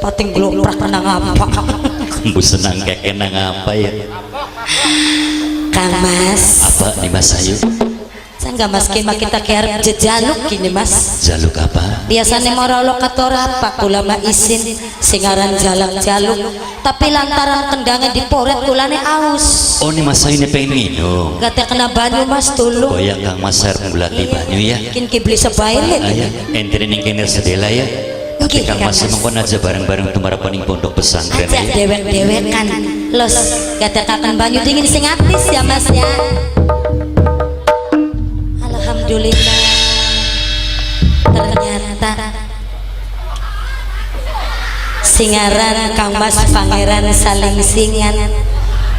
Pating gloprak nang apa? Bu senang keke nang apa ya? Kang Mas. Apa nih Mas Ayu? Sangga Mas kema kita kerep jejaluk gini Mas. Jaluk apa? Biasanya morolo katora apa kula mah isin singaran jalak jaluk tapi lantaran kendangan diporet kulane aus. Oh nih Mas Ayu ini pengen minum. Gak kena banyu Mas tulung. Oh ya Kang Mas arep ngulati banyu ya. Kin kibli sebailet. Ayo entene ning kene sedela ya. Tapi Kang Mas mengkon aja bareng-bareng tumrap ning pondok pesantren aja dewek-dewekan. Los gatekaken banyu dingin sing atis ya Mas ya. Alhamdulillah ternyata singaran Kang Mas Pangeran saling singan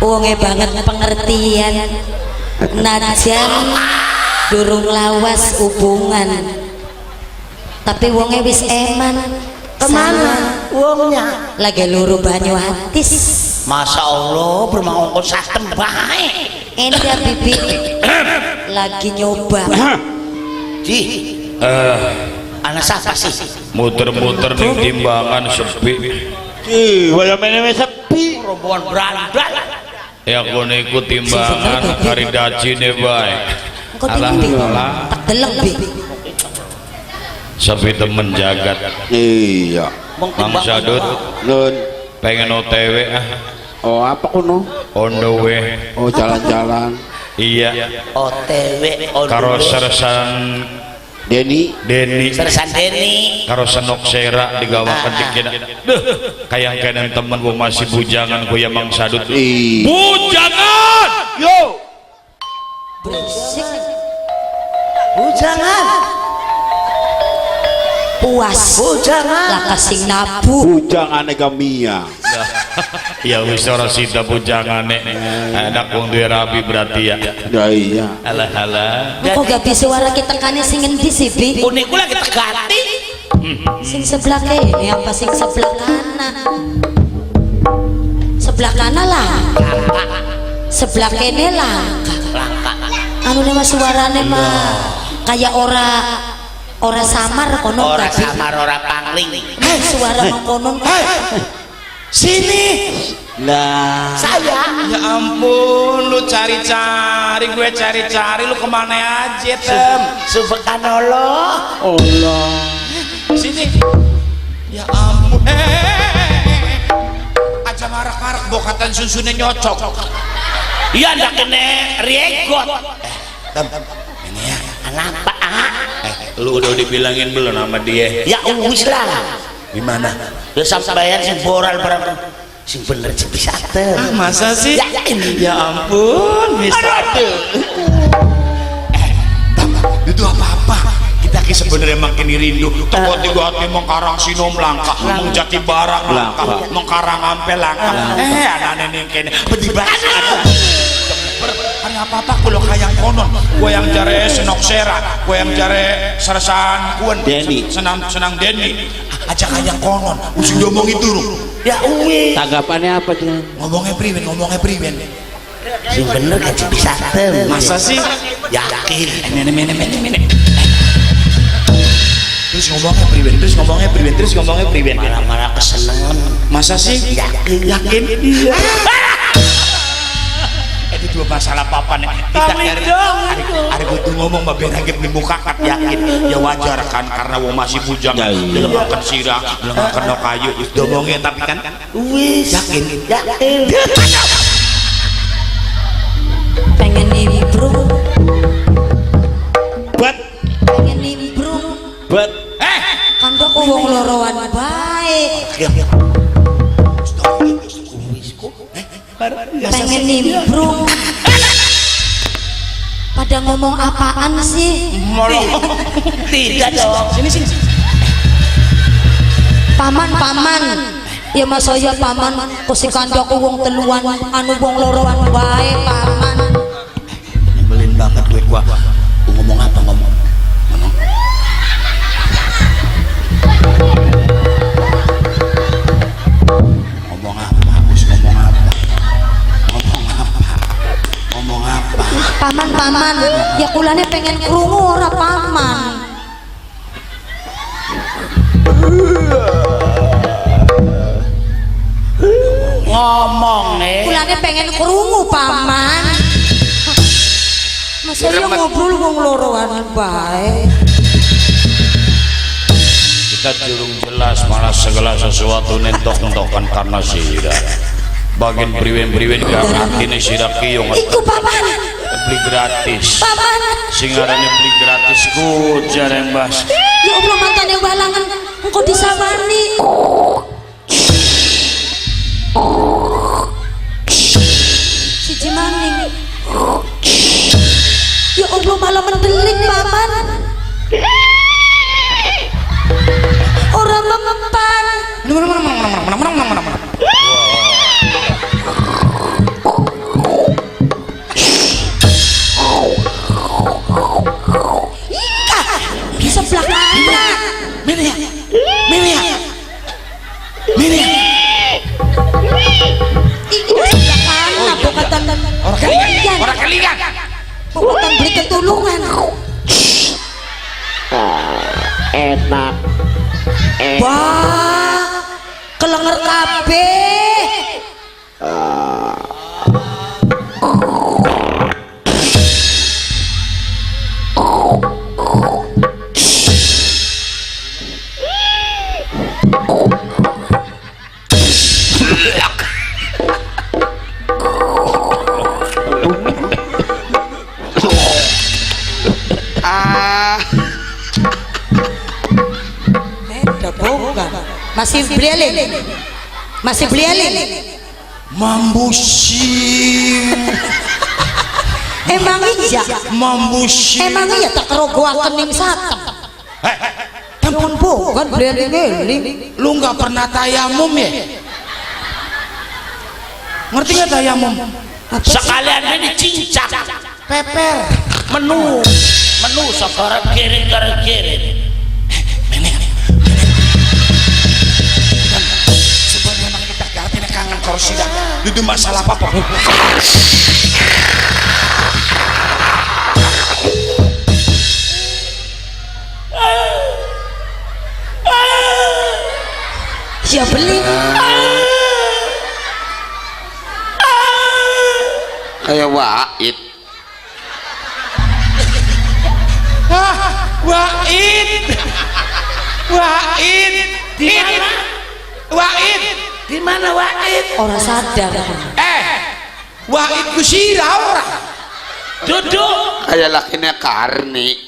wonge banget pengertian najan durung lawas hubungan tapi wonge wis eman. Kemana wongnya lagi luru banyu atis. Masya Allah bermangkok sastem baik endah bibi lagi nyoba. Ji anak siapa sih muter-muter ning timbangan sepi. Ih, waya mene sepi rombongan berandal ya kono iku timbangan kari dacine bae. Alah alah tak deleng bi sepi temen jagat. Iya Mang Sadut nun pengen OTW ah. Oh apa kuno? On the way. Oh jalan-jalan. Iya OTW karo sersan Denny sersan Denny karo senok sera digawakan dikina. Duh kayang kenen temen wong masih bujangan ku ya Mang Sadut. Bujangan yo berisik bujangan puas bujangan laka sing nabu bujangane gamia. Ya wis ora sida bujangane enak wong duwe rabi berarti ya. Ya iya alah alah kok gak bisa suara kita tekane sing ngendi sih bi uniku lagi tegati sing sebelah kene apa sing sebelah kanan? Sebelah kanan lah sebelah kene lah anu mah suarane mah kayak ora samar kono ora samar ora pangling suara kono. Sini lah saya ya ampun lu cari-cari gue cari-cari lu kemana aja tem subhanallah Allah sini ya ampun aja ngarak-ngarak bokatan susunya nyocok iya ndak kena riegot tem ini ya kenapa lu udah dibilangin belum sama dia? Ya wis lah gimana? Ya sampeyan sing boral barang sing bener sing bisa tem. Ah, masa sih? Ya, ya ampun, bisa. Aduh. Itu apa-apa. Kita ki sebenarnya makin rindu. Toko tiga hati mengkarang sinom langka, meng jati barang langka, mengkarang ampe langka. Anane ning kene pedih banget. Hari apa-apa kalau kayang konon, gua yang jare senok sera, gua yang jare sersan kuen, senang Denny, aja kayang konon, usung diomong itu Ya uwi. Tanggapannya apa cuman? Ngomongnya priwen, Sing bener kan bisa tem. Masa sih? Yakin. Mene. Terus ngomongnya priwen, Malah-malah kesenengan. Masa sih? Yakin. Iya. Itu dua masalah papa nih kita hari kudu ngomong mbak ben lagi beli muka kan yakin ya wajar kan karena wong masih bujang delengaken sirah delengaken no kayu diomongin tapi kan wis yakin pengen nimbrung bet pengen nimbrung bet kandok wong loroan bae pengen nimbrung. Pada ngomong apaan sih? Tidak dong. Sini. Paman. Ya mas saya paman kusi kandaku wong teluan anu wong loroan wae paman. Nyebelin banget gue gua. Ngomong apa ngomong? Ngomong. Ngomong apa? Ngomong apa? Ngomong apa? Paman, ya kulane pengen krungu ora paman. Ngomong nih. Kulane pengen krungu paman. Masa yo ngobrol wong loroan bae. Kita durung jelas malah segala sesuatu nentok-nentokan karena sira. Bagian priwen-priwen gak ngerti sira ki yo iku paman. Beli gratis. Paman. Sing arane beli gratis ku jareng Bas. Ya Allah matane walangan engko disawani. Siji maning. Ya Allah malah mendelik paman. Ora mempan. Di sebelah kanan. Mene ya. Mene ya. Mene ya. Iki sebelah kanan bokatan. Ora kelingan. Ora kelingan. Bokatan beli ketulungan. Enak. Wah, kelenger kabeh. Masih beli, masih beli. Mambusi. Emang iya. Mambusi. Emang iya tak kerogoaken ning satem. Tampun bukan beli. Lu nggak pernah tayamum ya? Ngerti nggak tayamum? Sekalian ini cincang, peper, menu, menu sekarang kirim kirim. Itu masalah apa? Ya beli. Kayak wait. Wait. Wait. Di mana? Wait. Di mana Wahid? Orang sadar. Wahid ku sira ora. Duduk. Kayak lakinya Karni.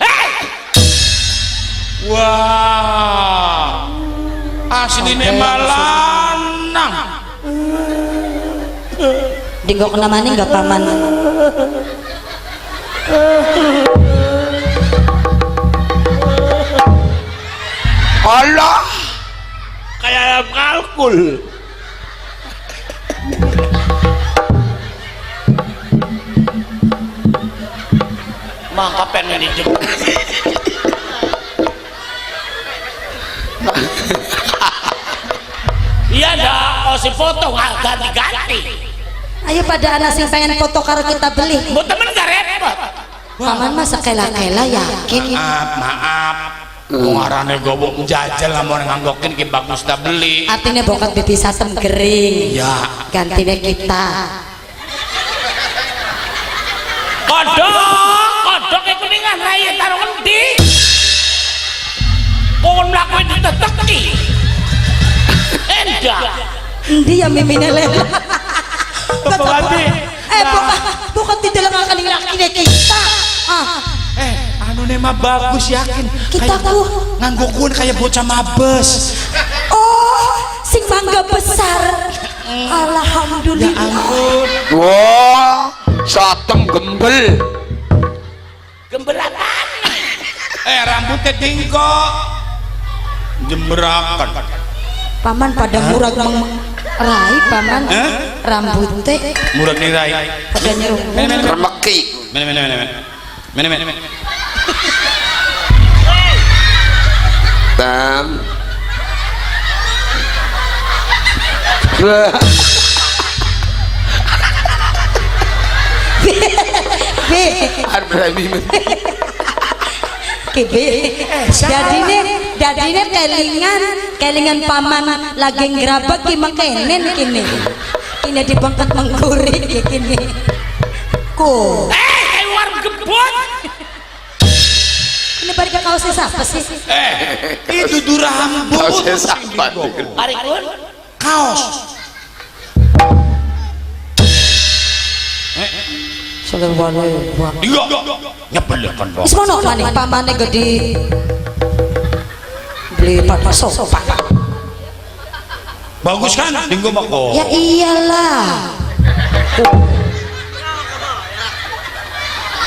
Wah. Asline malanang. Dinggok namanya enggak paman. Allah. Kayak kalkul. Mangka pengen hidup. Iya dah, kalau si foto nggak ganti-ganti. Ayo pada anak sing pengen foto karo kita beli. Bu temen gak repot. Paman masa kela-kela yakin. Maaf, maaf. Wong arane gowok jajal lamun nganggokin ki bagus ta beli. Artinya bokat bibi satem gering. Iya. Gantine kita. Kodok, kodok e kuningan rayi taruh ngendi? Kon mlaku diteteki. Endah. Endi ya mimine lela. Bapak bukan tidak ngakaling lakine kita. Ah. Anu mah bagus yakin. Kita ku nganggo kun kayak bocah mabes. Oh, sing mangga besar. Alhamdulillah. Ya ampun. Wah, satem gembel. Gembel apaan? Rambutnya tingkok. Jembrakan. Paman pada murag mengrai paman. Rambutnya murag nirai. Pada nyeru. Remeki. Mene mene mene. Mene mene. Tam. B. Jadi ini Dadine kelingan, kelingan paman lagi ngrabak ki mengkenen kini. Kini dibangkat mengguri ki kini. Ku. Eh, kayak warung gebot. Ini balik ke kaosnya siapa sih? Itu du rambut. Kaosnya siapa? Parikun. Kaos. Iya. Nyebelkan bang. Wis mono maning pamane gede. Beli pada sofa. Bagus kan? Dinggo mako. Ya iyalah.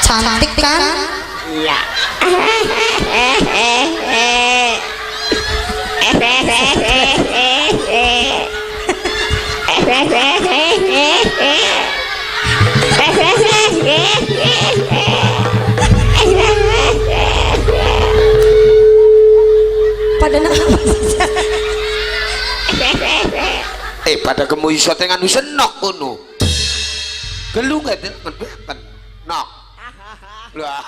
Cantik kan? Iya. Pada apa sih? Pada gemu iso teng anu senok ngono. Gelu nggak den nok. Lah.